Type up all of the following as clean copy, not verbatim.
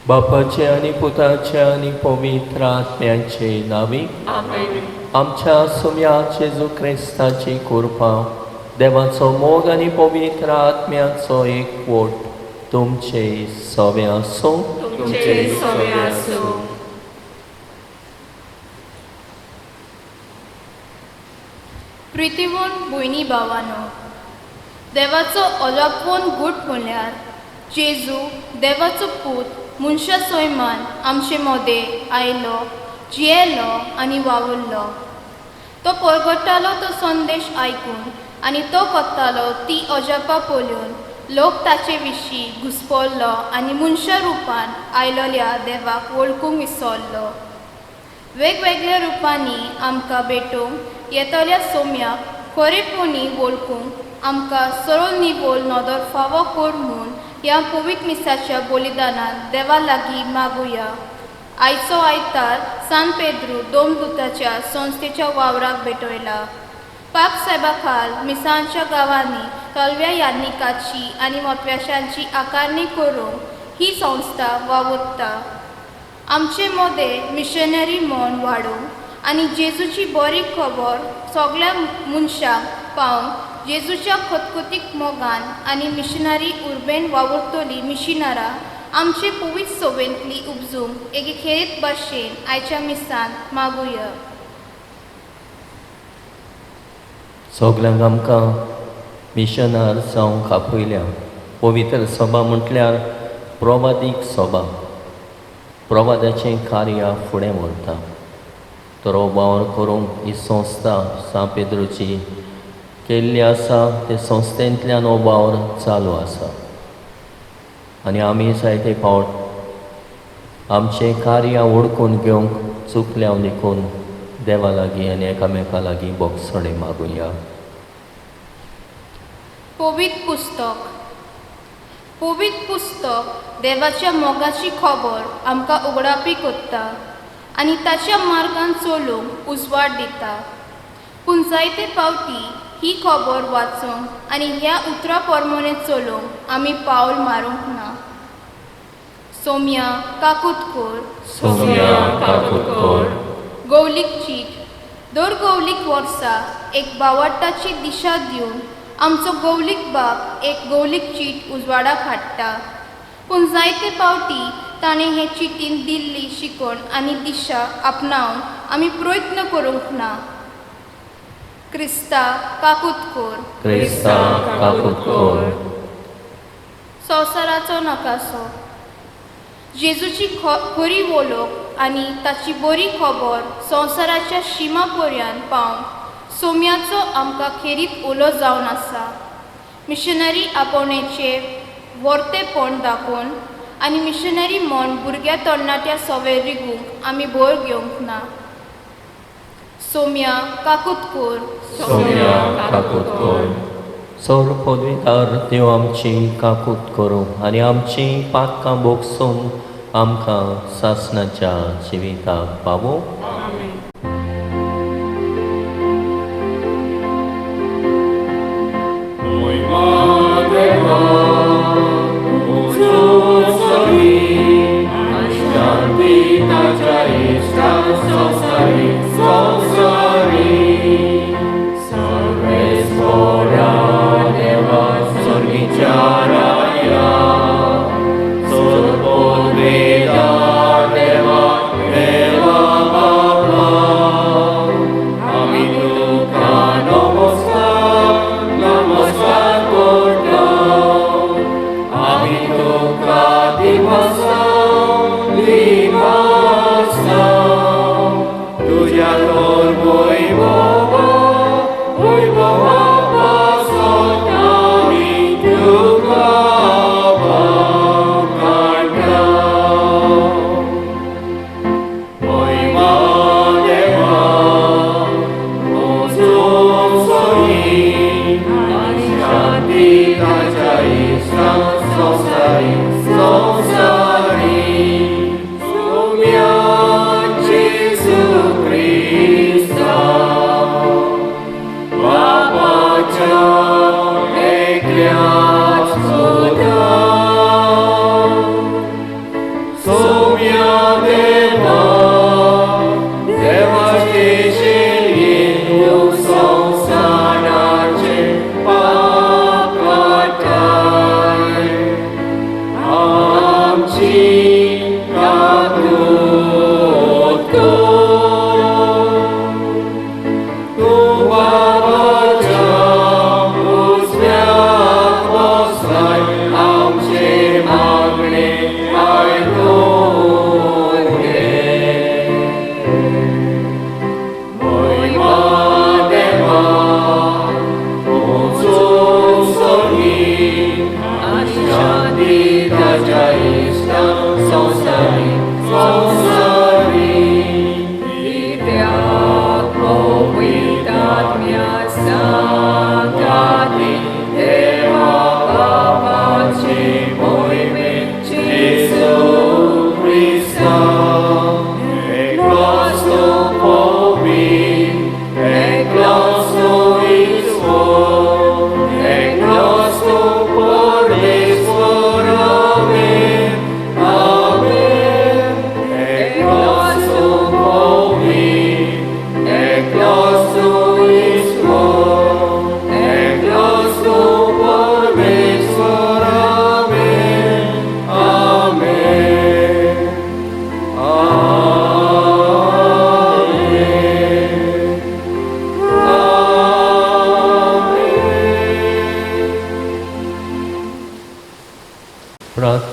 बापाचे आनी पुताचे आनी पवित्र आत्म्याचे नांवी आमेन. आमच्या सुम्या जेजू क्रिस्ताची कृपा, देवाचो मोग आनी पवित्र आत्म्याचो एकवट तुमचे सवे आसूं. तुमचे सवे आसूं. प्रितीवून भयणी भावानो, देवाचो अजापवन गूट म्हणल्यार जेजू देवाचो पूत मनशा सैमान आमचे मदें आयलो, जियेलो आनी वावुरलो. तो परगट्टालो तो संदेश आयकून आनी तो करतालो ती अजापां पळोवन लोक ताचे विशीं घुसपल्लो आनी मनशा रुपान आयलोल्या देवाक वळखूंक विसरलो. वेगवेगळ्या रुपांनी आमकां भेटूंक येतल्या सोम्याक खरेपणी वळखूंक आमकां सरळ निवळ नदर फावो कर म्हूण ह्या पवित्र मिसाच्या बलिदानान देवा लागीं मागुया. आयचो आयतार सान पेद्रू दोमदूताच्या संस्थेच्या वावराक भेटयला. पाप सायबा खाल मिसांच्या गांवांनी तलव्या याज्ञिकाची आनी मोतव्याशांची आकारणी करूंक ही संस्था वावुरता. आमचे मदें मिशनरी मन वाडोवंक आनी जेजूची बरी खबर सगळ्या मनशांक पावोवंक जेजूच्या खतखतीक मोगान आनी मिशनरी उर्बेन वावुरतली मिशनरां आमचे पवित्र सभेंतली उपजूंक एके खेरीत भाशेन आयच्या मिसान मागुया. सगल्यांक आमकां मिशनार जावंक आपयल्या. पवित्र सभा म्हटल्यार प्रवादीक सभा. प्रवादाचें कार्य फुडें व्हरता तर हो वावर करूंक ही संस्था सांत पेद्रूची केल्ली आसा. ते संस्थेंतल्यान हो वावर चालू आसा आनी आमी जायते फावट आमचें कार्य ओडकून घेवंक चुकल्या देखून देवा लागीं आनी एकामेका लागीं बोगसणें मागुया. पवित्र पुस्तक. पवित्र पुस्तक देवाच्या मोगाची खबर आमकां उगडापी करता आनी ताच्या मार्गान चलूंक उजवाड दिता. पूण जायते फावटी ही खबर वाचूंक आनी ह्या उतरां प्रमाणे चलूंक आमी पावल मारूंक ना. सोम्या काकूत कर. सोम्या काकूत कर. गवलीक चीट. दर गवलीक वर्सा एक बावट्टाची दिशा दिवन आमचो गवलीक बाब एक गवलीक चीट उजवाडाक हाडटा. पूण जायते फावटी ताणें हे चिटीन दिल्ली शिकवण आनी दिशा आपणावन आमी प्रयत्न करूंक ना. क्रिस्ता काकूत कर. क्रिस्ता काकूत कर. संवसाराचो नकासो. जेजूची खरी वळख आनी ताची बरी खबर संवसाराच्या शिमा पर्यंत पावोवंक सोम्याचो आमकां खेरीत उलो जावन आसा. मिशनरी आपोवण्याचें वर्तेपण दाखोवन आनी मिशनरी म्हण भुरग्या तरणाट्या सवे रिगूंक आमी भर घेवंक ना. सोम्या काकूत कर. सोम्या काकूत कर. सोर पदवीदार देव आमची काकूत करूं आनी आमची पातकां भोगसून आमकां सासणाच्या जिविताक पावोवं. आमेन. देवा देवा देवा.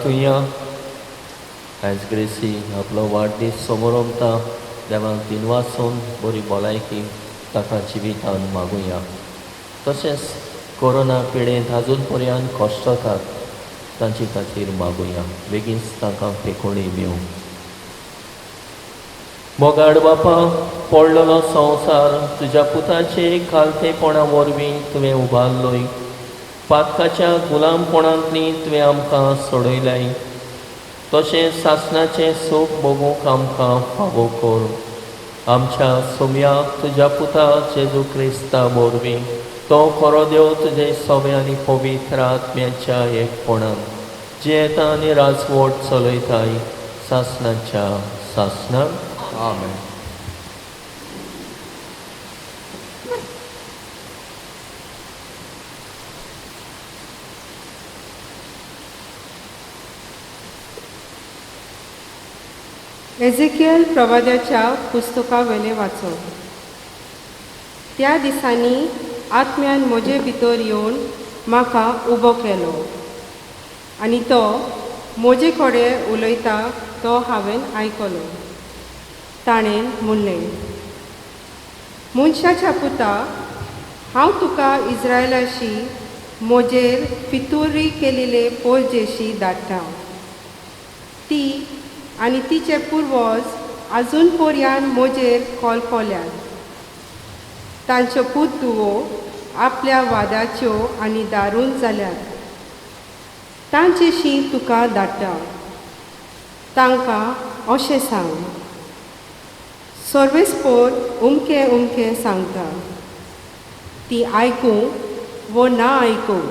प्रार्थुया. आयज ग्रेसी आपलो वाडदीस समोरमता. देवाक दिनवासून बरी भलायकी ताका जिवितान मागुया. तशेंच कोरोना पिडेंत आजून पर्यंत कश्टतात तांचे खातीर मागुया, बेगीनच तांकां पेकोळी मेवूं. मोगाड बापा, पडलेलो संवसार तुज्या पुताचे खालतेपणा वरवीं तुवें उबारलोय. पातकाच्या गुलामपणांतली तुवें आमकां सोडयलाय. तशेंच सासणाचें सूख भोगूंक आमकां फावो कर. आमच्या सोम्याक तुज्या पुता जेजू क्रिस्ता वरवीं, तो खरो देव, तुजे सोबे आनी पवित्र आत्म्याच्या एकपणान जियेता आनी राजवट चलयताय सासणाच्या सासणाक. आमेन. एझेकियल प्रवाद्याच्या पुस्तका वेलें वाचप. त्या दिसांनी आत्म्यान म्हजे भितर येवन म्हाका उबो केलो आनी तो म्हजे कडेन उलयता तो हांवें आयकलो. ताणें म्हणलें, मनशाच्या पुता, हांव तुका इस्रायलाशी म्हजेर फितुरी केलेले पोरजेशी धाडटा. ती आनी तिचे पुर्वज आजून पर्यान म्हजेर कोलकोल्यात. तांच्यो पूत धुवो आपल्या वादाच्यो आनी दारून जाल्यात. तांचेशी तुका धाडटा. तांकां अशें सांग, सर्वेस्पोर उमकें उमकें सांगता. ती आयकूं वो ना आयकूं,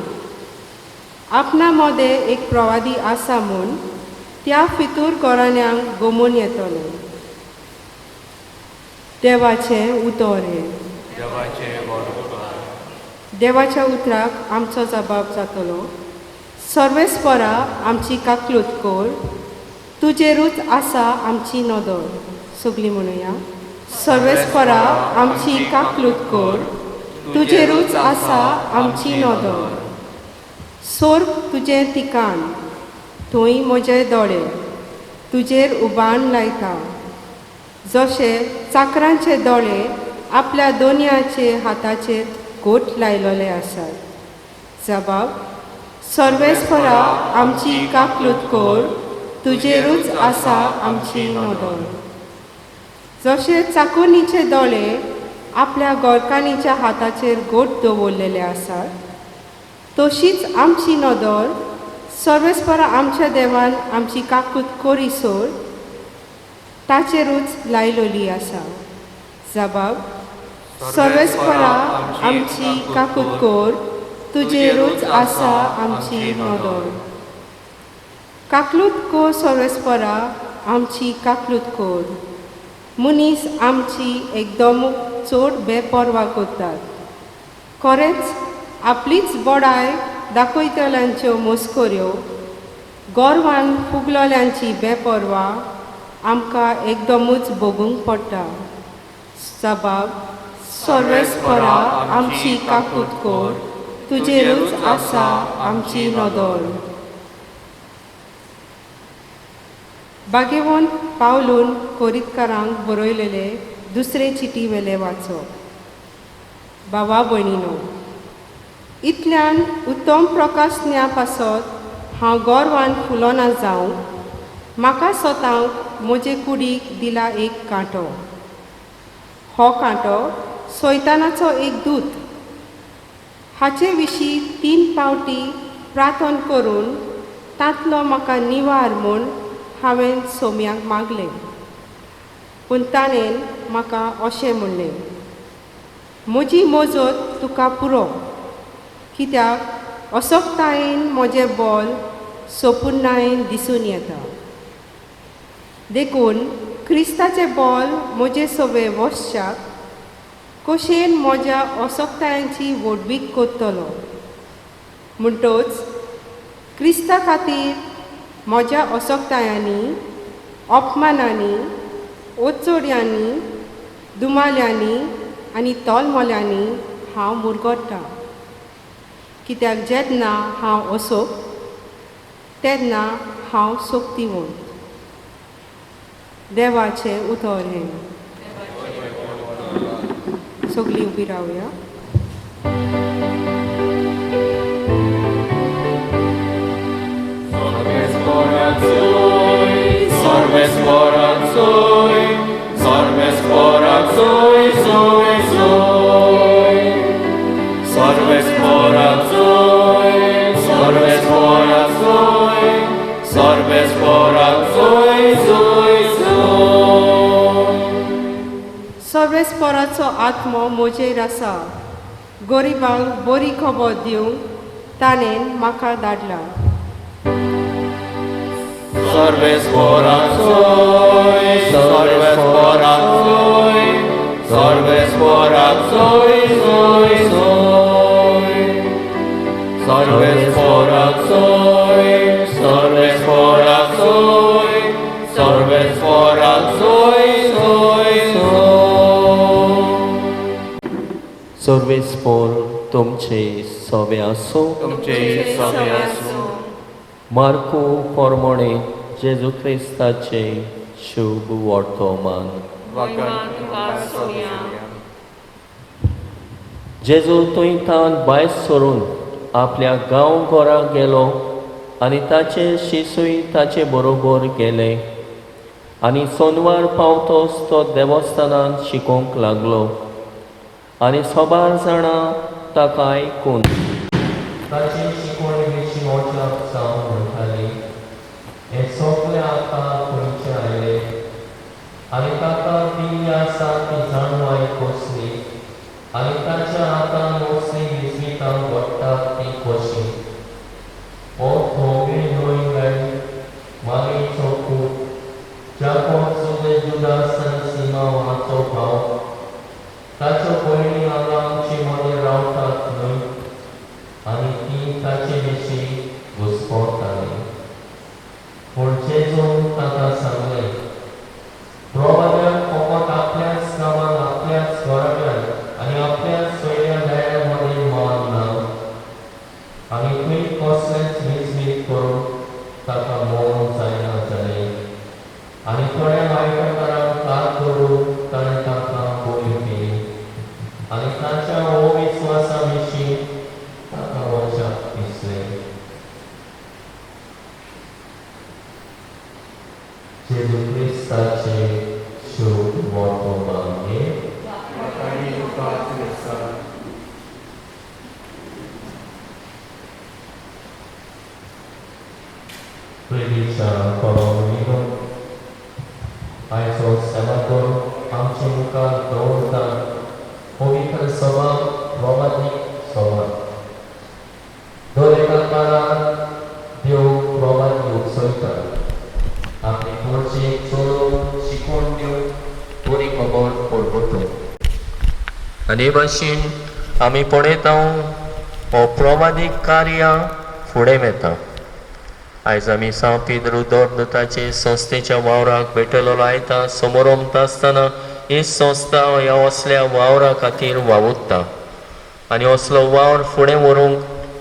आपणा मदें एक प्रवादी आसा म्हूण त्या फितूर घराण्यांक गोमून येतलो. देवाचें उतर हें. देवाचें व्हडपण. देवाच्या उतराक आमचो जबाब जातलो. सर्वेस्परा आमची काकलूत कर, तुजेरूच आसा आमची नदर. सगळीं म्हणुया, सर्वेस्परा आमची काकलूत कर, तुजेरूच आसा आमची नदर. सोर्ग तुजें ठिकाण, थंय म्हजे दोळे तुजेर उबान लायता. जशे चाकरांचे दोळे आपल्या दोनयाचे हाताचेर गोट लायलेले आसात. जबाब, सर्वेस्परा आमची काकलूत कर, तुजेरूच आसा आमची नदर. जशे चाकोनीचे दोळे आपल्या गोरकानीच्या हाताचेर गोट दवरलेले आसात, तशीच आमची नदर सर्वेस्परा आमच्या देवान आमची काकूत करीसर ताचेरूच लायलोली आसा. जबाब, सर्वेस्परा आमची काकूत कर, तुजेरूच आसा आमची नदर. काकलूत कर सर्वेस्परा आमची काकलूत कर. मनीस आमची एकदम चड बेपर्वा करतात. खरेंच आपलीच बडाय दाखयतल्यांच्यो मस्कऱ्यो, गोरवान फुगलोल्यांची बेपर्वा आमकां एकदमूच भोगूंक पडटा. जबाब, सर्वेस्परा आमची काकूत कर, तुजेरूच आसा आमची नदर. बागेवन पावलून कोरीतकारांक बरयलेले दुसरे चिटी वेले वाचप. बाबा भयणीनो, इतल्यान उत्तम प्रकाशन्या पासत हांव गोरवान फुलोना जावंक म्हाका स्वताक म्हजे कुडीक दिला एक कांटो. हो कांटो सैतानाचो एक दूत. हाचे विशीं 3 पावटी प्रार्थन करून तांतलो म्हाका निवार म्हूण हांवें सोम्याक मागलें. पूण ताणें म्हाका अशें म्हणलें, म्हजी मजत तुका पुरो, कित्याक असक्तायेन म्हजें बल सोपुर्णायेन दिसून येता. देखून क्रिस्ताचें बल म्हजे सवे वसच्याक कशेन म्हज्या असक्तायांची व्हडवीक करतलो. म्हणटच क्रिस्ता खातीर म्हज्या असक्तायांनी, अपमानांनी, ओचोड्यांनी, दुमाल्यांनी आनी तोलमोल्यांनी हांव मुरगट्टा. कित्याक जेन्ना हांव असोक तेन्ना हांव सोक्तिवंत. देवाचें उतर हें. सगळीं उबी रावया. Sarves corazoi, sarves corazoi, soi, soi. Sarves corazoi, sarves corazoi, sarves corazoi, soi, soi. सर्वेस्पराचो आत्मो म्हजेर आसा, गरिबांक बरी खबर दिवंक ताणें म्हाका धाडला. Sarves corazoi, sarves corazoi, sarves corazoi, soi, soi. Sarves corazoi, sarves corazoi, sarves corazoi, soi, soi. सर्वेस्पोर तुमचे सोबे आसूं. तुमचे सवे आसूं. मार्कू पोरमोणे जेजू क्रिस्ताचे शुभ वर्तमान. जेजू थंयतान भायर सरून आपल्या गांव घरा गेलो आनी ताचे शिसूय ताचे बरोबर गेले आनी सोनवार पावतोच तो देवस्थानांत शिकोवंक लागलो आनी सोबार जाणां ताका आयकून ताचे शिकवणे विशीं अजाप जावन म्हणटाली, हें सगळें आतां खंयचें आयलें आनी ताका दिल्ली आसा ती जाणवाय कसली आनी ताच्या हातान असलीं विस्मितां घडटात तीं कशीं. हो थोमे न्हय काय मारीचो पूत, जाकोब, जुदे, जुदास आनी सिमांव हाचो भाव? ताच्यो भयणी हांगा आमचे मदीं रावतात न्हय? आनी ती ताचे विशीं घुस्पताली. पूण जेजून ताका सांगलें, प्रवाद्याक फकत आपल्याच गांवांत, आपल्याच घराब्यांत आनी आपल्याच सोयऱ्या दायऱ्या मदीं मान ना. आनी थंय कसलेंच विस्मीत करूंक ताका मन जायना जालें आनी थोड्या वायटकारांक हात धरून ताणें तांकां बरी केली आनी ताच्या अविस्वासा विशीं ताका अजाप दिसलें. जेजू क्रिस्ताचे शुभ वर्तमान हें. प्रेरीच्या कोरोनिनो आयचो सेवादोर आमचे मुखार दवरता पवित्र सभा, रोमानीक सभा. दर एका काळार देव रोमानी उपसयता आपले मर्जेक चलोवन शिकोवन दिवन बरी खबर परगटून. आनी हे भाशेन आमी पळयता हो प्रवादीक कार्य फुडें वता. आयज आमी सांव पिद्रू दोरदूताचे संस्थेच्या वावराक भेटलेलो आयता समोरमता आसतना ही संस्था ह्या असल्या वावरा खातीर वावुरता आनी असलो वावर फुडें व्हरूंक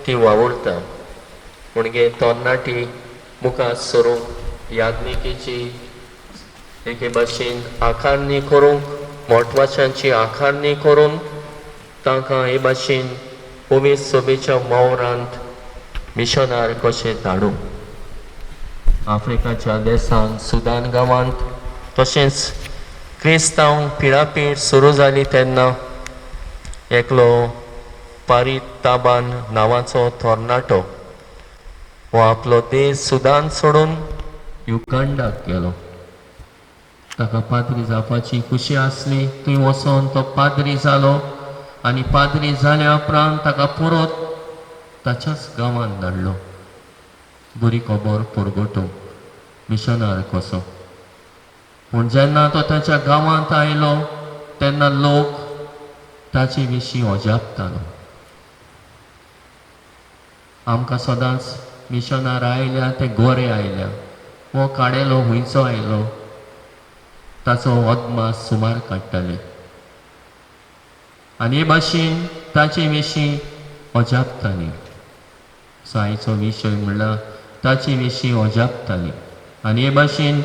ती वावुरता. पूण तरणाटी मुखार सरूंक याज्ञिकेची एके भाशेन आकारणी करूंक, म्हत्वाच्यांची आकारणी करून तांकां हे भाशेन पवित्र सभेच्या वावरांत मिशनार कशें धाडूंक. आफ्रिकाच्या देशांत, सुदान गांवांत तशेंच क्रिस्तांव पिळापीळ सुरू जाली तेन्ना एकलो पारी ताबान नांवाचो तरणाटो हो आपलो देश सुदान सोडून युगांडाक गेलो. ताका पाद्री जावपाची खुशी आसली. थंय वचोन तो पाद्री जालो आनी पाद्री जाल्या उपरांत ताका परत ताच्याच गांवांत धाडलो बरी खबर परगटूंक, मिशनार कसो. पूण जेन्ना तो ताच्या गांवांत आयलो तेन्ना लोक ताचे विशीं अजापतालो. आमकां सदांच मिशनार आयल्या ते गोरे आयल्या, हो काडेलो खंयचो आयलो ताचो अदमास सुमार काडटाले आनी हे भाशेन ताचे विशीं अजापताली. सो आयचो विशय म्हणल्यार ताचे विशीं अजापताली. आनी हे भाशेन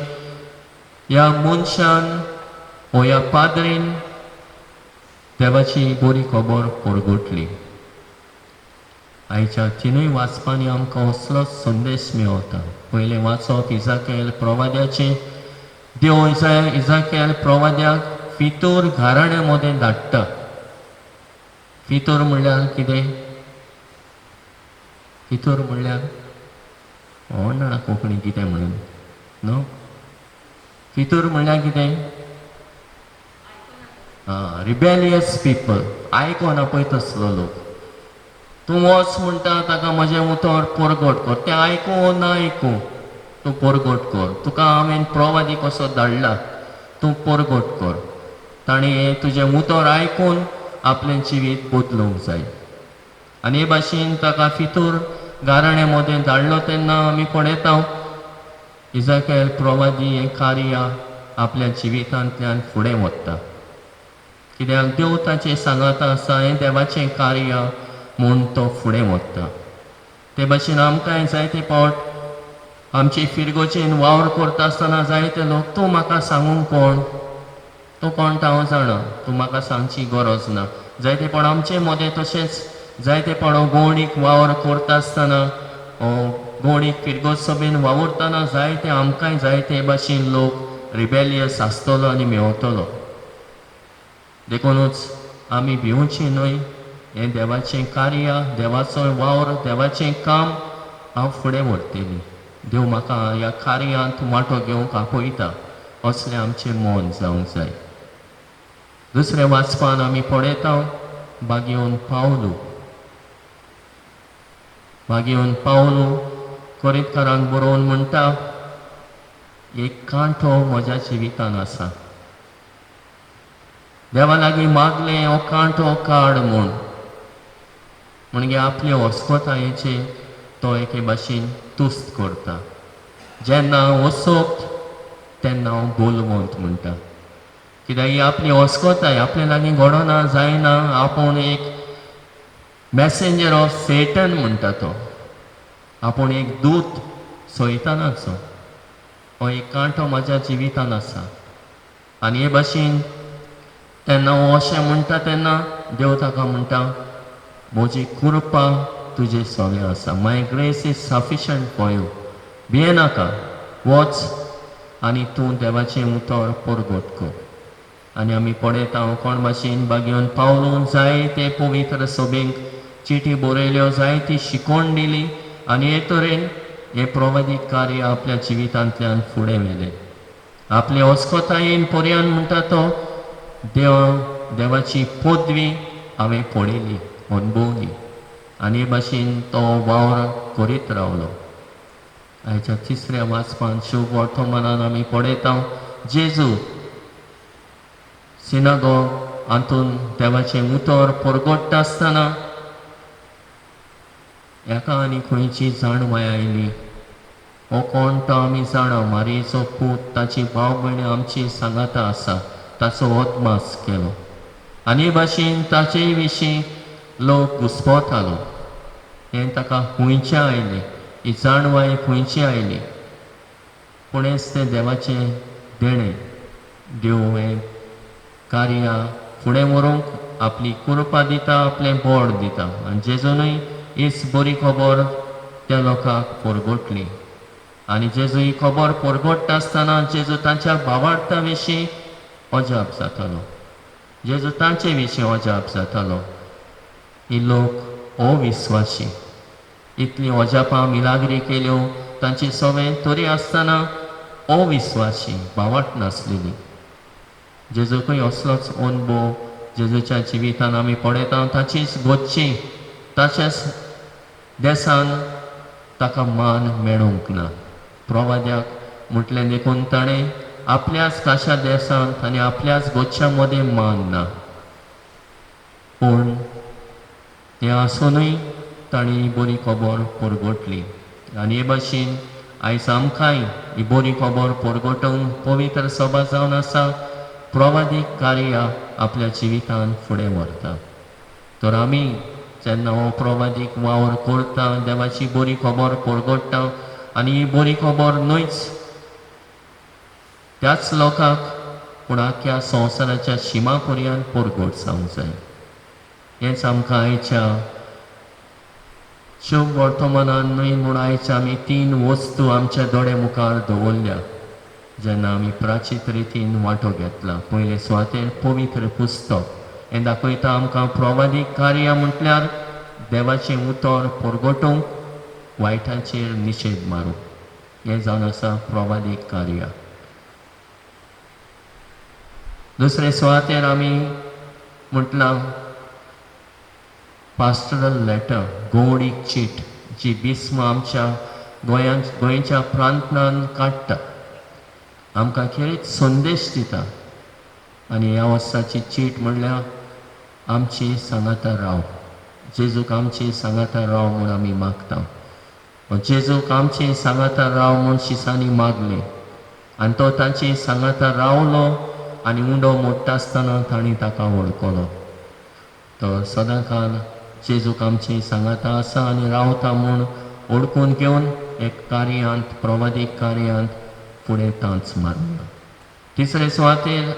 ह्या मनशान वो ह्या पाद्रीन देवाची बरी खबर परगटली. आयच्या तिनूय वाचपांनी आमकां असलोच संदेश मेळटा. पयलें वाचप इजाकेल प्रवाद्याचें. देव इजाकेल प्रवाद्याक फितूर घराण्या मदें धाडटा. फितूर म्हणल्यार कितें? फितूर म्हणल्यार कोण जाणा कोंकणी कितें म्हणून न्हू? फितूर म्हणल्यार कितें? आं, रिबेलियस पिपल, आयकोना पळय तसलो लोक. तूं वच म्हणटा ताका म्हजें उतर परगट कर, तें आयकूं ना आयकूं तूं परगट कर, तुका हांवें प्रवादी कसो धाडला तूं परगट कर. ताणें हें तुजें उतर आयकून आपलें जिवीत बदलूंक जाय. आनी हे भाशेन ताका फितूर गाराण्या मदें धाडलो तेन्ना आमी पळयता इजाकेल प्रवादी हें कार्य आपल्या जिवितांतल्यान फुडें वता. कित्याक देव ताचें सांगाता आसा, हें देवाचें कार्य म्हूण तो फुडें वता. ते भाशेन आमकांय जायते फावट आमचे फिरगोचेन वावर करता आसतना जायते लोक तूं म्हाका सांगूंक कोण, तूं कोण तो हांव जाणा, तूं म्हाका सांगची गरज ना. जायते पण आमचे मदें तशेंच जायते पण गोवणीक वावर करता आसतना गोवणीक फिरगोज सभेन वावुरतना जायते आमकांय जायते भाशेन लोक रिबेलियस आसतलो आनी मेवतलो. देखूनच आमी भिवचें न्हय. हें देवाचें कार्य, देवाचो वावर, देवाचें काम हांव फुडें व्हरतली. देव म्हाका ह्या कार्यांत वांटो घेवंक आपयता असलें आमचें मन जावंक जाय. दुसऱ्या वाचपान आमी पळयता बागेवन पावलू. बागेवन पावलू कोरिंतकारांक बरोवन म्हणटा, एक कांठो म्हज्या जिवितान आसा, देवा लागीं मागलें हो कांठो काड म्हूण. म्हणजे आपले अस्कोतायेचे तो एके भाशेन तुस्त करता. जेन्ना हांव असोक्त तेन्ना हांव बोलवंत म्हणटा. कित्याक ही आपली अस्कोताय आपले लागीं घडना जायना, आपूण एक मॅसेंजर ऑफ सेटन म्हणटा तो, आपूण एक दूत सैतानाचो. हो एक कांठो म्हज्या जिवितान आसा. आनी हे भाशेन तेन्ना हो अशें म्हणटा तेन्ना देव ताका म्हणटा, म्हजी कृपा तुजे सगळें आसा, my grace is sufficient for you, भियेनाका, वच आनी तूं देवाचें उतर परगट कर. आनी आमी पळयता कोण भाशेन बागेवन पावलून जायते पवित्र सभेंक चिटी बरयल्यो, जायती शिकवण दिली आनी हे तरेन हें प्रवादीक कार्य आपल्या जिवितांतल्यान फुडें व्हेलें. आपले अस्कोतायेन पर्यान म्हणटा तो देव देवाची पदवी हांवें पळयली, अणभवली आनी हे भाशेन तो वावर करीत रावलो. आयच्या तिसऱ्या वाचपान शुभ वर्तमानान आमी पळयता जेजू सिनागोग हातून देवाचें उतर परगट्टा आसतना एका आनी खंयची जाणवाय आयली. हो कोण तो आमी जाणा, मारयेचो पूत, ताची भाव भयणी आमची सांगाता आसा, ताचो अदमास केलो. आनी हे भाशेन ताचे विशीं लोक घुस्पतालो. हें ताका खंयचें आयलें, ही जाणवाय खंयची आयली? पूण हेंच तें देवाचें देणें. देव हें कार्य फुडें व्हरूंक आपली कृपा दिता, आपलें बळ दिता. आनी जेजूनय हीच बरी खबर त्या लोकांक परगटली. आनी जेजू ही खबर परगट्टा आसतना जेजू तांच्या भावार्था विशीं अजाप जातालो, जेजू तांचे विशीं अजाप जातालो. ही लोक अविस्वाशी, इतलीं अजापां मिलाग्री केल्यो तांची सवय, तरी आसतना अविस्वाशी, भावार्थ नासलेली. जेजूकय असलोच अणभव जेजूच्या जिवितान आमी पळयता. ताचीच गोच्ची ताच्याच देसान ताका मान मेळूंक ना. प्रवाद्याक म्हटलें देखून ताणें आपल्याच खाशा देसांत आनी आपल्याच गोच्छा मदें मान ना. पूण हें आसुनूय तांणी बरी खबर परगटली. आनी हे भाशेन आयज आमकांय ही बरी खबर परगटूंक पवित्र सभा जावन आसा प्रवादीक कार्य आपल्या जिवितान फुडें व्हरता. तर आमी जेन्ना हो प्रवादीक वावर करता, देवाची बरी खबर परगट्टा, आनी ही बरी खबर न्हयच त्याच लोकांक पूण आख्ख्या संवसाराच्या शिमा पर्यंत परगट जावंक जाय. हेंच आमकां आयच्या शुभ वर्तमानान न्हय म्हूण आयच्या आमी तीन वस्तू आमच्या दोळे मुखार दवरल्या जेन्ना आमी प्राचीत रितीन वांटो घेतला. पयले सुवातेर पवित्र पुस्तक हें दाखयता आमकां प्रवादीक कार्य म्हटल्यार देवाचें उतर परगटूंक, वायटाचेर निशेध मारूंक, हें जावन आसा प्रवादीक कार्य. दुसरे सुवातेर आमी म्हटलां पास्टरल लेटर, गोवडीक चीट जी बिस्म आमच्या गोंयांत गोंयच्या प्रांतान काडटा, आमकां खेरीत संदेश दिता. आनी ह्या वर्साची चीट म्हणल्यार आमची सांगाता राव, जेजूक आमची सांगाता राव म्हूण आमी मागता. जेजूक आमची सांगाता राव म्हूण शिसांनी मागलें आनी तो तांची सांगाता रावलो आनी उंडो मोडटा आसतना तांणी ताका वळखलो. तर सदांकाल जेजूक आमची सांगाता आसा आनी रावता म्हूण वळखून घेवन एक कार्यांत, प्रवादीक कार्यांत फुडें तांच मारया. तिसरे सुवातेर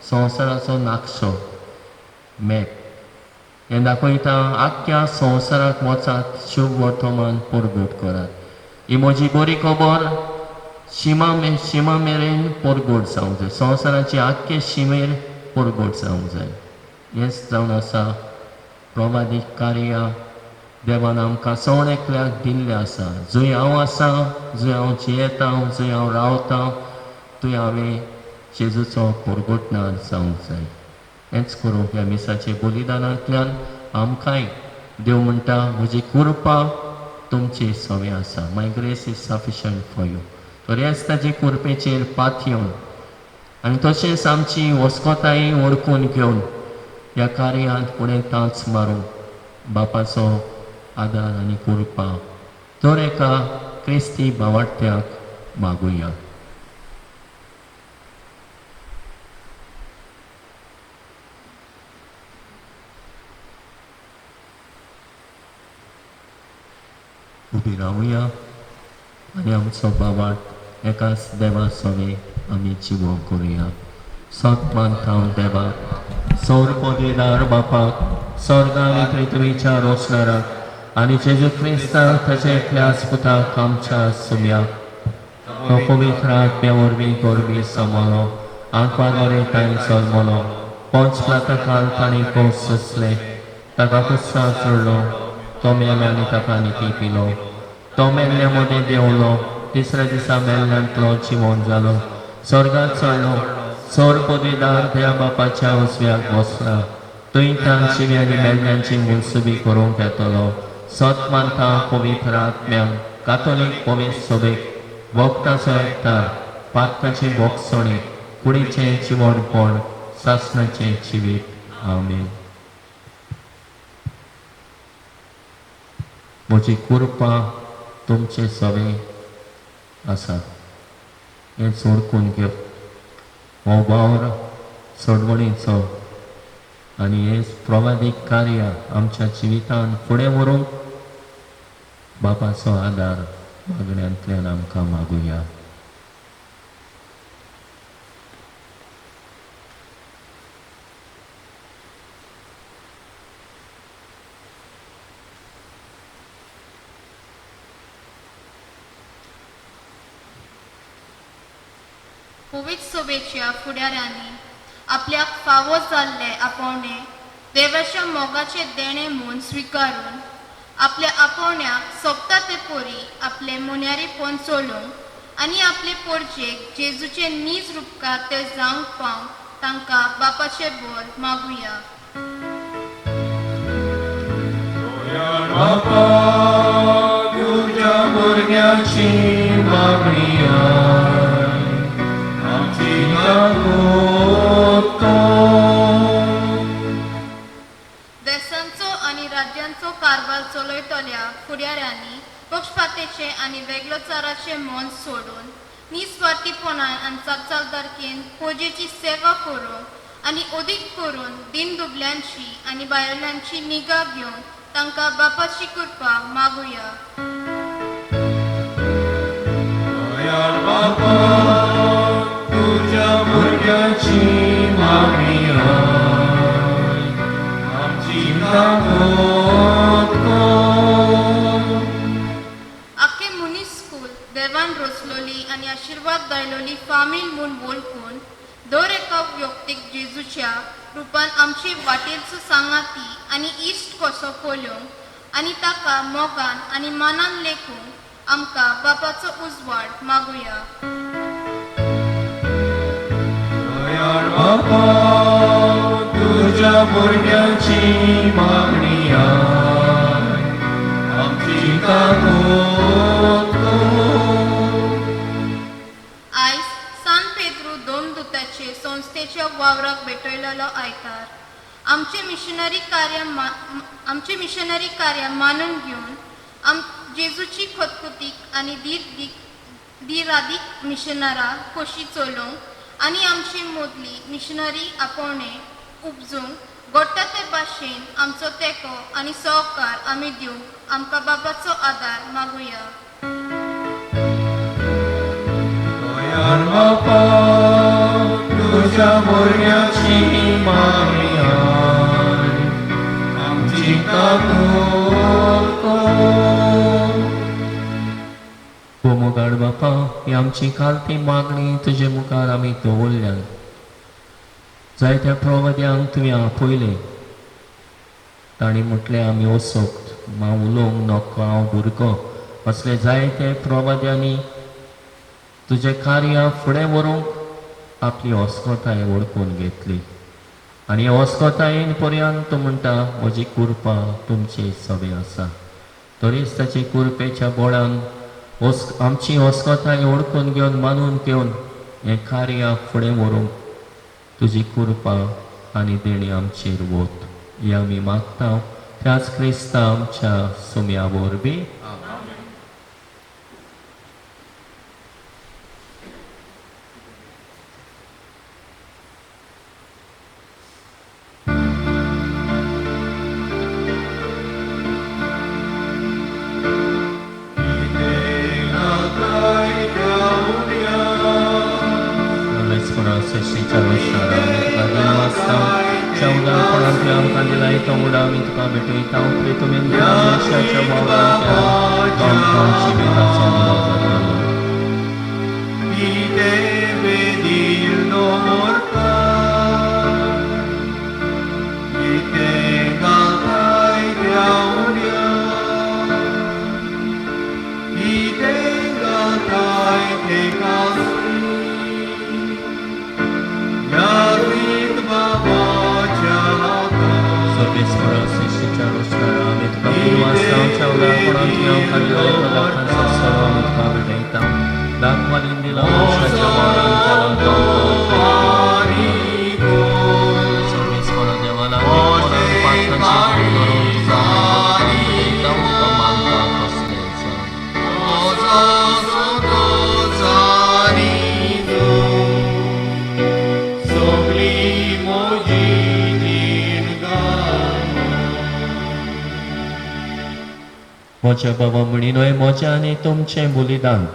संवसाराचो नाकशो, मॅप, हें दाखयता आख्ख्या संवसाराक वचात, शुभ वर्तमान परगट करात. ही म्हजी बरी खबर शिमा मेरेन परगट जावंक जाय, संवसाराचे आख्खे शिमेर परगट जावंक जाय. हेंच जावन आसा प्रवादीक कार्य देवान आमकां सण एकल्याक दिल्लें आसा. जंय हांव आसा, जंय हांव जियेता, जंय हांव रावता, थंय हांवें जेजूचो परगटणार जावंक जाय. हेंच करूंक ह्या मिसाचे बलिदानांतल्यान आमकांय देव म्हणटा म्हजी कृपा तुमची सवे आसा, my grace is sufficient for you. तर हेच ताजे कृपेचेर पात येवन आनी तशेंच आमची वस्कोताय वळखून घेवन ह्या कार्यांत फुडें तांच मारूंक बापाचो आदार आनी कृपा दर एका क्रिस्ती भावार्थ्याक मागुया. उबी रावया आनी आमचो भावार्थ एकाच देवा सवे आमी जिवो करुया. सत मानता हांव देवाक, सौर पदवेदार बापाक, स्वर्ग आनी पृथ्वीच्या रोसणाराक आनी जेजू क्रिस्ताक ताच्या एकल्याच पुताक आमच्या सुम्याक, तो पवित्र आत्म्या वरवीं गोरवी समलो, आंकवार तांणी जल्मलो, पंच प्लाताकाल तांणी कोस सोंसले, ताका कुस्सार चडलो, तो मेलो आनी ताका निती पिलो, तो मेल्ल्या मदें देंवलो, तिसऱ्या दिसा मेल्ल्यांतलो जिवोन जालो, स्वर्गात चडलो, सौर पदवेदार त्या बापाच्या उजव्याक बसला, थंय तांची आनी मेल्ल्यांची मुनसुबी करूंक येतलो. सत मानता पवित्र आत्म्यांक, कातोलीक पवित्र सभेक, वखदाचो एकठार, पातकाचे भोगसणे, कुडीचें जिवणपण, सासणाचें जिवीत. आमेन. म्हजी कृपा तुमचे सवे आसा हें वळखून घेव. हो वावर सोडवणीचो आनी हें प्रवादीक कार्य आमच्या जिवितान फुडें व्हरूंक बापाचो आदार मागण्यांतल्यान आमकां मागुया. पवित्र सभेच्या फुडाऱ्यांनी आपल्याक फावो जाल्ले आपोवणें देवाच्या मोगाचें देणें म्हूण स्विकारून आपल्या आपोवण्याक सोबता ते परी आपले मोन्यारीपण चलोवंक आनी आपले पोरजेक जेजूचे नीज रुपकार ते जावंक पावंक तांकां बापाचें बोर मागुया. तुज्या भुरग्याची मागणी आमची देशांचो आनी राज्यांचो कारभार चलयतल्या फुडाऱ्यांनी पक्षपातेचें आनी वेगळोचाराचें मन सोडून निस्वार्थीपणान आनी जापसालदारकेन पोजेची सेवा करूंक आनी अदीक करून दीन दुबल्यांची आनी बायलांची निगा घेवन तांकां बापाची कृपा मागुया. दयाळ बापा तुज्या भुरग्याची मागणी आयक, आमची काकूत कर. आख्खे मुनीस स्कूल देवान रोसलोली आनी आशिर्वाद दायलोली फामील म्हूण वळखून दर एका व्यक्तीक जेजूच्या रुपान आमचे वाटेरचो सांगाती आनी इश्ट कसो पळोवंक आनी ताका मोगान आनी मानान लेखूंक आमकां बापाचो उजवाड मागुया. दयाळ बापा तुज्या भुरग्याची मागणी आयक, आमची काकूत कर. आयज सान पेद्रू दोन दुताचे संस्थेच्या वावराक भेटयलेलो आयतार आमचे मिशनरी कार्य आमचे मिशनरी कार्य मानून घेवन आम जेजूची खतखतीक आनी दिरादीक मिशनरां कशी चलोवंक आनी आमची मदली मिशनरी आपोवणे उपजूंक गोडटा ते भाशेन आमचो तेंको आनी सहकार आमी दिवंक आमकां बाबाचो आदार मागुया. दयाळ बापा तुज्या भुरग्याची मागणी आयक, आमची काकूत कर. मोगाळ बापा, ही आमची खालती मागणी तुजे मुखार आमी दवरल्या. जायत्या प्रवाद्यांक तुवें आपयले, तांणी म्हटलें आमी वचोक मा उलोवंक नको, हांव भुरगो. असले जायते प्रवाद्यांनी तुजें कार्य फुडें व्हरूंक आपली अस्कताय वळखून घेतली आनी अस्कतायेन पर्यंत तूं म्हणटा म्हजी कृपा तुमची सवे आसा. तरीच ताचे कृपेच्या बळान आमची अस्कताय वळखून घेवन मानून घेवन हें कार्य फुडें व्हरूंक तुजी कृपा आनी देणी आमचेर वत, हें आमी मागता त्याच क्रिस्ता आमच्या सुम्या वरवीं. म्हज्या बाबा म्हणिनोय म्हजें आनी तुमचें बलिदान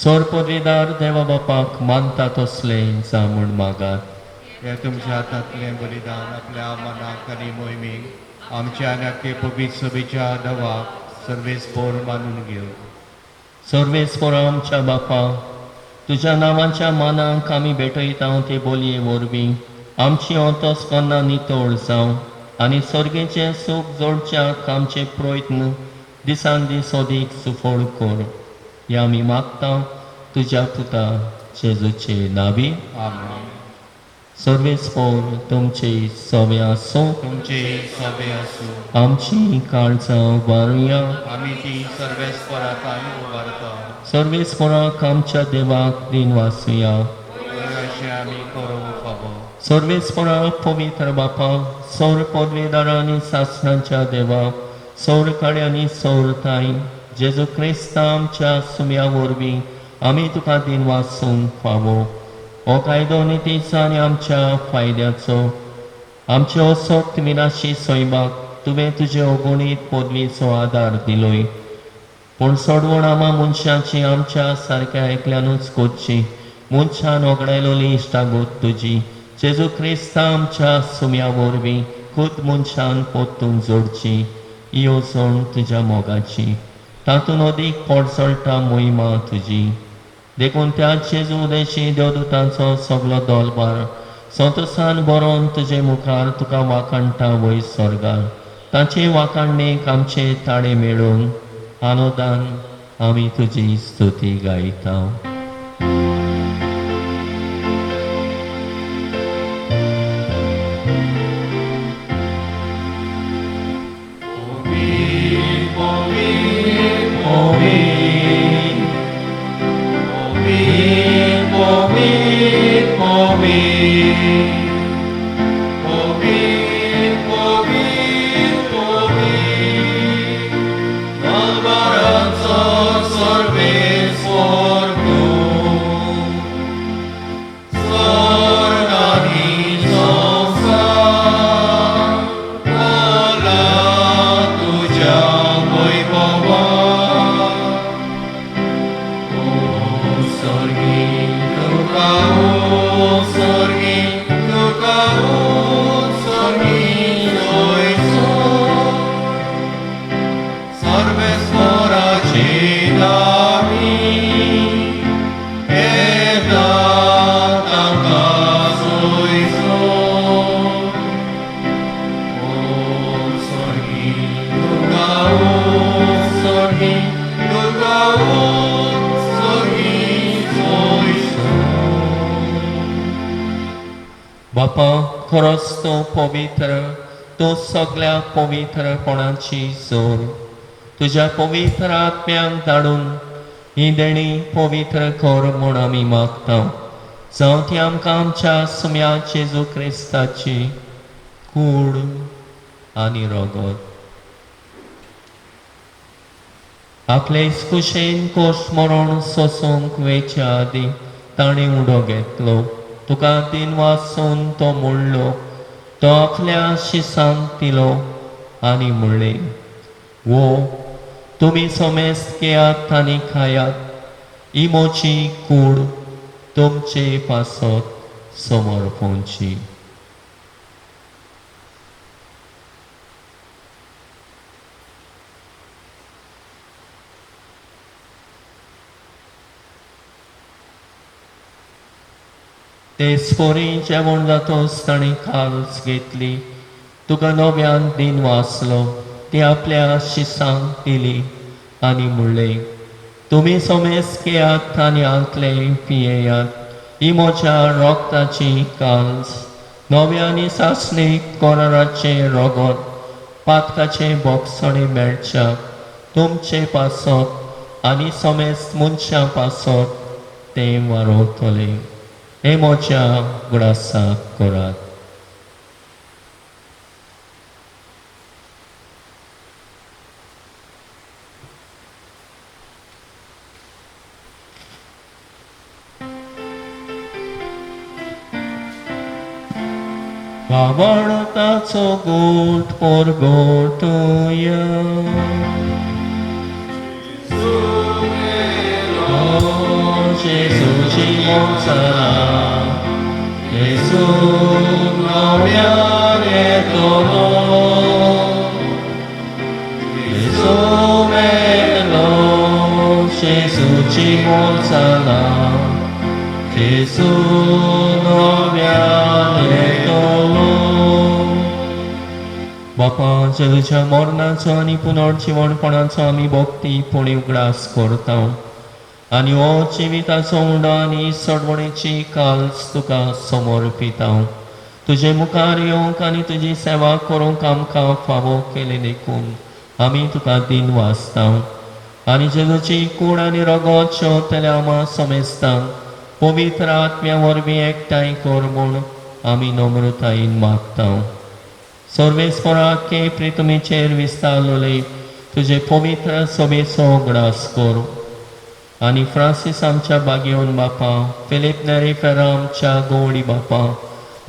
सोर पदवीदार देवा बापाक मानता तसलें जा म्हूण मागात. हे तुमच्या हातांतलें बलिदान आपल्या मनाक आनी मोहिमेक आमच्या आनी आख्खे पवित्र सभेच्या दवाक सर्वेस्पोर मानून घेवं. सर्वेस्पोर आमच्या बापा, तुज्या नांवाच्या मानाक आमी भेटयता ते बोलये वरवीं आमची अंतस्करणां नितळ जावं आनी सर्गेचें सूख जोडच्याक आमचे प्रयत्न दिसान दीस अदीक सुफळ कर, हें आमी मागता तुज्या पुता जेजूचे नावी. आमेन. सर्वेस्पोर तुमचे सवे आसूं. तुमचे सवे आसूं. आमची काळजां उबारुया. आमी ती सर्वेस्पोराक उबारता. सर्वेस्पोराक आमच्या देवाक दिन वाचुया. अशें आमी करूंक फावो. सर्वेस्पोराक पवित्र बापा, सौर पदवेदारा आनी सासणाच्या देवा, सौर काड्यांनी सौर ताई जेजू क्रिस्ता आमच्या सुम्या वरवीं आमी तुका दिन वाचूंक फावो. हो कायदो नितीचो आनी आमच्या फायद्याचो आमचे असक्त विनाशी सैमाक तुवें तुजे अगणीत पदवीचो आदार दिलोय. पूण सोडवण आमा मनशाची आमच्या सारक्या एकल्यानूच कोरची. मनशान ओगडायलोली इश्टागत तुजी जेजू क्रिस्ता आमच्या सुम्या वरवीं खुद मनशान परतून जोडची येवजण तुज्या मोगाची, तातूंत अदीक पोटसळटा मोहिमा तुजी. देखून त्या जेजू उदेशी देवदूतांचो सगलो दोलबार संतोसान बरोवन तुजे मुखार तुका वाखाणटा वयर स्वर्गार. ताचे वाखाणणेक आमचे ताळे मेळून आनंदान आमी तुजी स्तुती गायता. बापा, खरोच तूं पवित्र, तूं सगळ्या पवित्रपणाची जोर. तुज्या पवित्र आत्म्यांक धाडून ही देणी पवित्र कर म्हूण आमी मागता. जावं ती आमकां आमच्या सुम्या जेजू क्रिस्ताची कूड आनी रगत. आपले कुशेन कोश मरण सोसूंक वेच्या आदीं ताणें उडो घेतलो. तुका तीन वासून तो मोडलो, तो आपल्या शिसांक दिलो आनी म्हणलें, वो तुमी समेस्त घेयात आनी खायात, ही म्हजी कूड तुमचे पासत समर्पणची. ते स्पोरी जेवण जातोच ताणें काल्स घेतली, तुका नव्यान दिन वाचलो, ती आपल्या शिसांक दिली आनी म्हणलें, तुमी समेस्त घेयात आनी आंतले पियेयात, ही म्हज्या रोगताची काल्स, नव्या आनी सासणी कराराचें रगत, पातकाचें बोगसणें मेळच्या तुमचे पासत आनी समेस्त मनशां पासत तें वारोवतलें. हे म्हज्या गुडासाक करात. बावळटाचो गोट परगटुया. जेजूची मोगसां, जेजू नव्यान येतलो, जेजू मेलो, जेजूची मोगसां, जेजू नव्यान येतलो. बापा, जेजूच्या मरणाचो आनी पुनर्जिवणपणाचो आमी भक्ती पुणी उगडास करता आनी हो जिविताचो उंडो आनी सोडवणेची काल्स तुका समर्पिता. तुजे मुखार येवंक आनी तुजी सेवा करूंक आमकां फावो केली देखून आमी तुका दिन वाचता. आनी जेजूची कूड आनी रगत शेवतल्या आमा समेस्तांक पवित्र आत्म्या वरवीं एकठांय कर म्हूण आमी नम्रतायेन मागता. सर्वेस्पराक प्रितुमीचेर विस्तारलोले तुजे पवित्र सभेचो उगडास कर. आनी फ्रांसीस आमच्या बागेवन बापा, फिलीप नेरी फेरा आमच्या गवळी बापा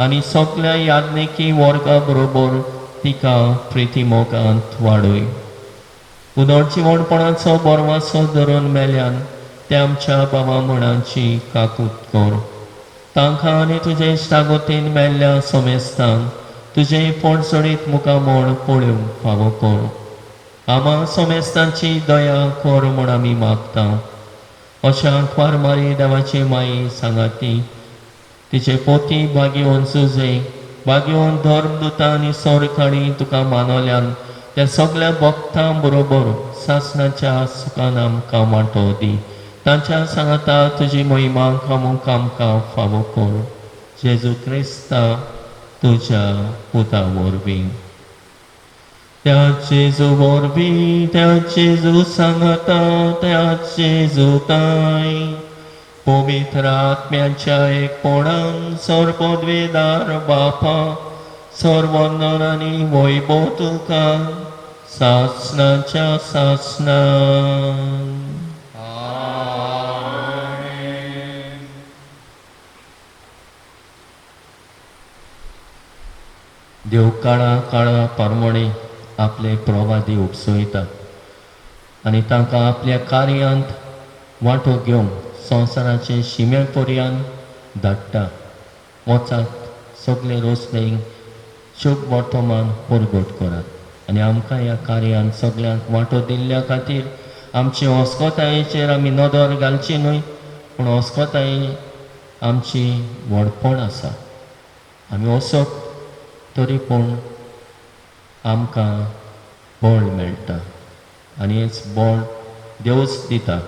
आनी सगल्या याज्ञिकी वर्गा बरोबर तिका प्रिती मोगांत वाडय. उदरजिवणपणाचो बोरवासो धरून मेल्यान ते आमच्या बाबा म्हणाची काकूत कर. तांकां आनी तुजे इश्टागोतीन मेल्ल्या सोमेस्तांक तुजें पोटजोडीत मुखामोळ पळोवंक फावो कर. आमा सोमेस्तांची दया कर म्हूण आमी मागता. अशा कुवारमारी देवाची माई सांगाती तिचे पोती भाग्योवन सुजे भाग्योवन धर्मदुतां आनी सोरकाणी तुका मानवल्यान त्या सगळ्या भक्तां बरोबर सासणाच्या सुखान आमकां वांटो दी. तांच्या सांगाता तुजी महिमा खामूंक आमकां फावो कर. जेजू क्रिस्ता तुज्या पुता वरवीं. त्या जेजू वरवीं, त्या जेजू सांगाता, त्या जेजू ताय पवित्र आत्म्याच्या एकपणान सर्वपदवेदार बापा सर्वंदन आनी वैभव तुका सासणाच्या सासणान. आमेन. देव काळा काळा परमणे आपले प्रवादी उपसयता आनी तांकां आपल्या कार्यांत वांटो घेवंक संवसाराचे शिमे पर्यंत धाडटा. वचात सगळे रोसलेंक शुभ वर्तमान परगट करात आनी आमकां ह्या कार्यांत सगल्यांक वांटो दिल्ल्या खातीर आमचे अस्कोतायेचेर आमी नदर घालची न्हय, पूण अस्कोताये आमची व्हडपण आसा. आमी असोक तरी पूण आमकां बळ मेळटा आनी हेच बळ देवच दिता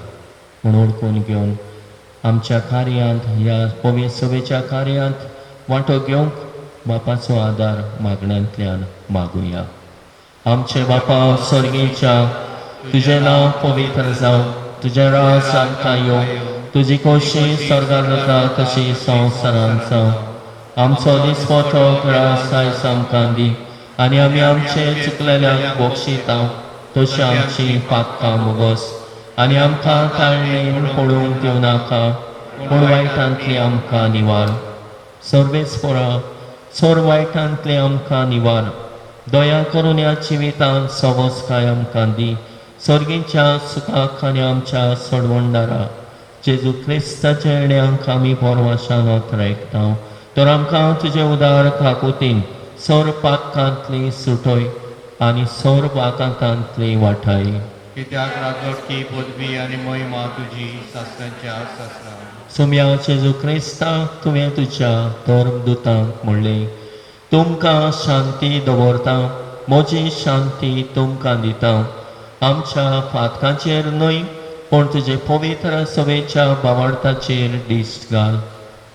म्हूण ओळखून घेवन आमच्या कार्यांत ह्या पवित्र सभेच्या कार्यांत वांटो घेवंक बापाचो आदार मागण्यांतल्यान मागुया. आमचे बापा स्वर्गीच्या, तुजें नांव पवित्र जावं, तुजें राज आमकां येवं, तुजी खोशी स्वर्गार जाता तशी संवसारांत जावं. आमचो दिसपटो ग्रास आयज आमकां दी आनी आमी आमचे चुकलेल्यांक बक्षिता तशी आमची पातकां मुगोस आनी आमकां ताळणेन पडूंक दिवं नाका, पूण वायटांतली आमकां निवार. सर्वेस्परा सोर वायटांतले आमकां निवार. दया करून ह्या जिवितांत सवसकाय आमकां दी. सर्गीच्या सुखाक आनी आमच्या सोडवणदारा जेजू क्रिस्ताच्या येण्यांक आमी पोरवाशान ओतरायता. तर आमकां तुजे उदार काकुतीन सोर पातकांतली सुटय आनी सोर वाकांतांतली वाठाय. कित्याक राजवटकी पदवी आनी महिमा तुजी सासणाच्या सासणां. सोम्या जेजू क्रिस्ता, तुवें तुज्या धर्मदुतांक म्हणलें, तुमकां शांती दवरता, म्हजी शांती तुमकां दिता. आमच्या फातकांचेर न्हय पूण तुजे पवित्र सभेच्या बावार्थाचेर दिश्ट घाल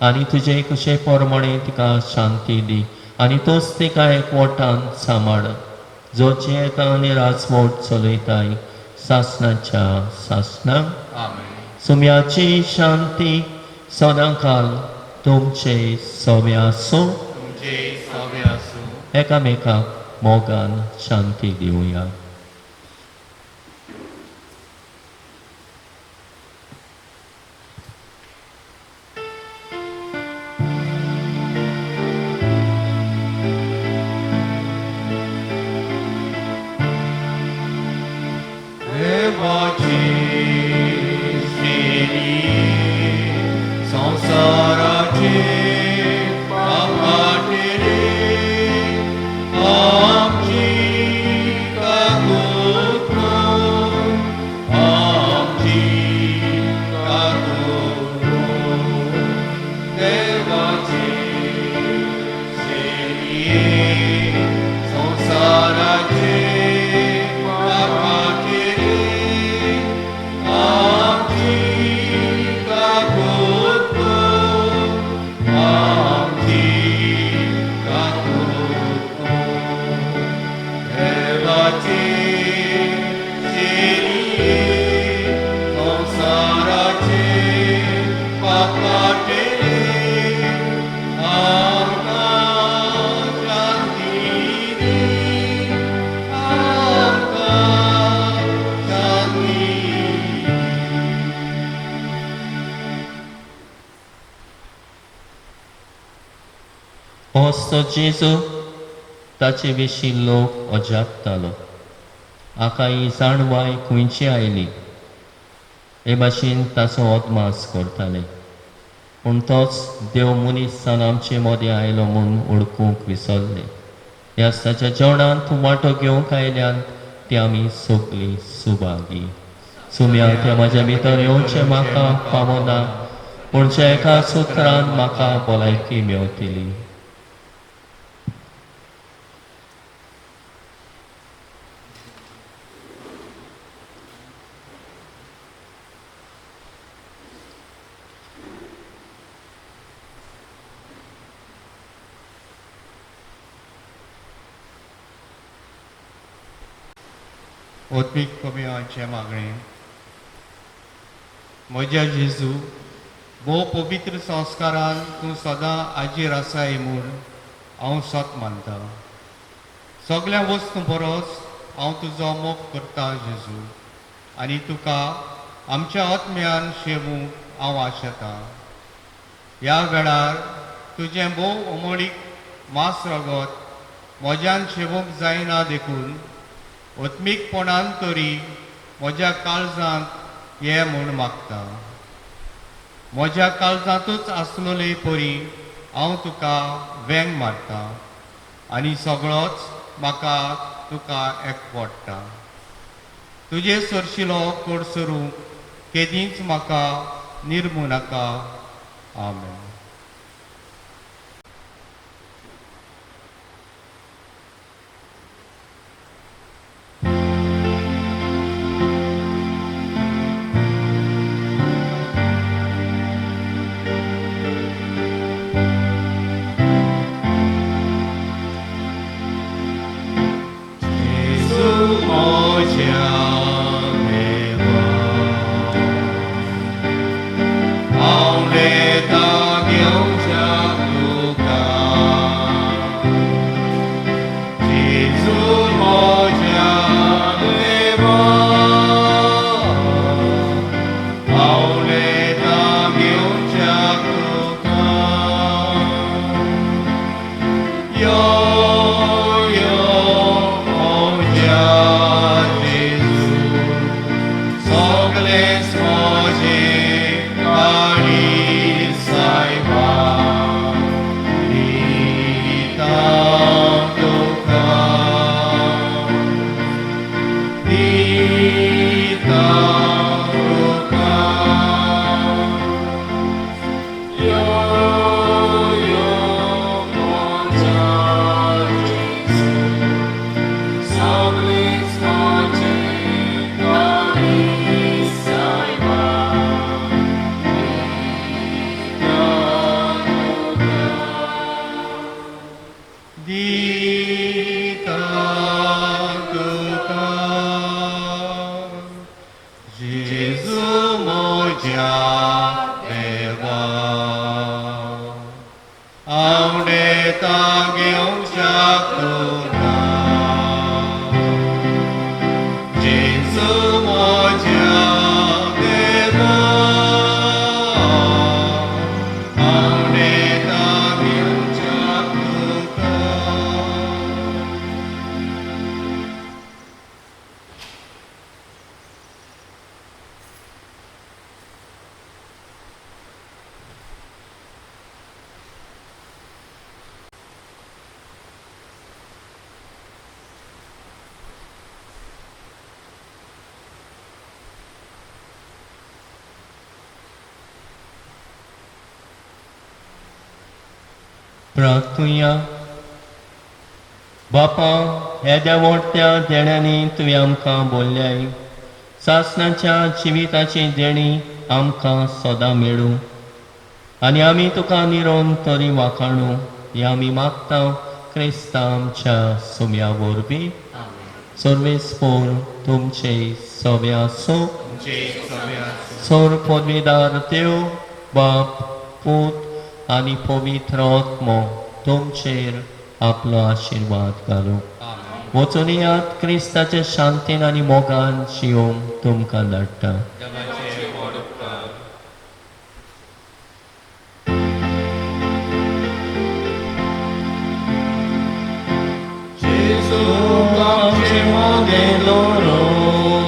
आनी तुजे कुशे प्रमाणे तिका शांती दी आनी तूंच तिका एकवटान सांबाळ, जो जियेता आनी राजवट चलयताय सासणाच्या सासणाक. आमेन. सुम्याची शांती सदांकाल तुमचे सवे आसूं. तुमचे सवे आसूं. एकामेकाक मोगान शांती दिवया. देवाची सेवी संवसाराचे पापाटेरे आमची काकूत कर, आमची काकूत कर. देवाची सेवी संवसाराचे पापाटेरे आमची काकूत कर, आमची काकूत कर. देवाची सेवी संवसाराचे पापाटेरे आमकां शांती दी, आमकां शांती दी. असो जेजू ताचे विशीं लोक अजापतालो. हाका ही जाणवाय खंयची आयली हे भाशेन ताचो अदमास करताले. पूण तोच देव मनीस जावन आमचे मदें आयलो म्हूण वळखूंक विसरले. ह्या ताच्या जेवणांत वांटो घेवंक आयल्यान ती आमी सगळीं सुभागी. सुम्या त्या म्हाज्या भितर येवचें म्हाका पावना, पूण ज्या एका सुत्रान म्हाका भलायकी मेवतली. ओत्मीक कमयांचें मागणें. म्हज्या जेजू, भोव पवित्र संस्कारान तूं सदां आजीर आसाय म्हूण हांव सत मानता. सगळ्या वस्तूं परस हांव तुजो मोग करता जेजू, आनी तुका आमच्या आत्म्यान शेवूंक हांव आशेतां. ह्या वेळार तुजें भोव अमोळीक मांस रगत म्हज्यान शेवूंक जायना देखून आत्मीकपणान तरी म्हज्या काळजांत ये म्हूण मागता. म्हज्या काळजांतूच आसलोले परी हांव तुका वेंग मारता आनी सगळोच म्हाका तुका एकवडटा. तुजे सरशिलो कोडसरूंक केदींच म्हाका निर्मू नाका. आमेन. प्रार्थुया. बापा, येद्या व्हडत्या देण्यांनी तुवें आमकां बोल्ल्याय. सासणाच्या जिविताची देणी आमकां सदां मेळूं आनी आमी तुका निरोन तरी वाखाणू हें आमी मागता क्रिस्ता आमच्या सुम्या वरवीं. सर्वेस्पोर तुमचे सवे आसूं. सोर पदवीदार देव बाप पूत आनी पवित्र आत्मो तुमचेर आपलो आशिर्वाद घालूं. वचून येयात क्रिस्ताचे शांतीन आनी मोगान जिवंक तुमकां धाडटा. जेजू आमचे मोदें दवरून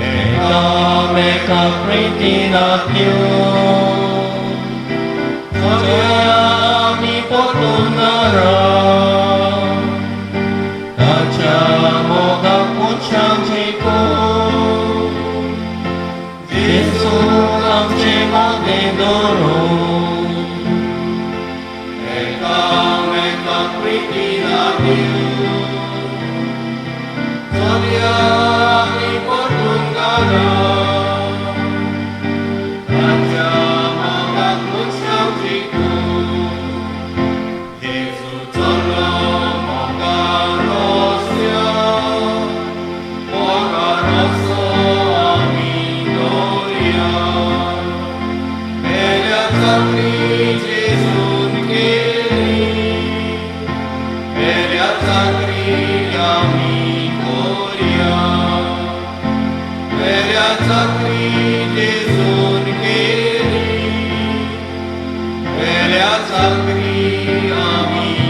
एकामेका प्रितीन हात सगळ्या आमी परतून घरा ताच्या मोगाक मनशांक जिखून जेजू आमचे मोदें दवरून एकामेकाक प्रितीन हात सगळ्या आमी परतून घरा ताच्या मोगाक मनशांक जिखून जेजू चल्लो मोगा रस्त्यार मोगा रस्तो आमी दवरया पेल्या चाकरी जेजून केली पेल्या चाकरी आमी कोरया पेल्या चाकरी जेजून केली पेल्या चाकरी आमी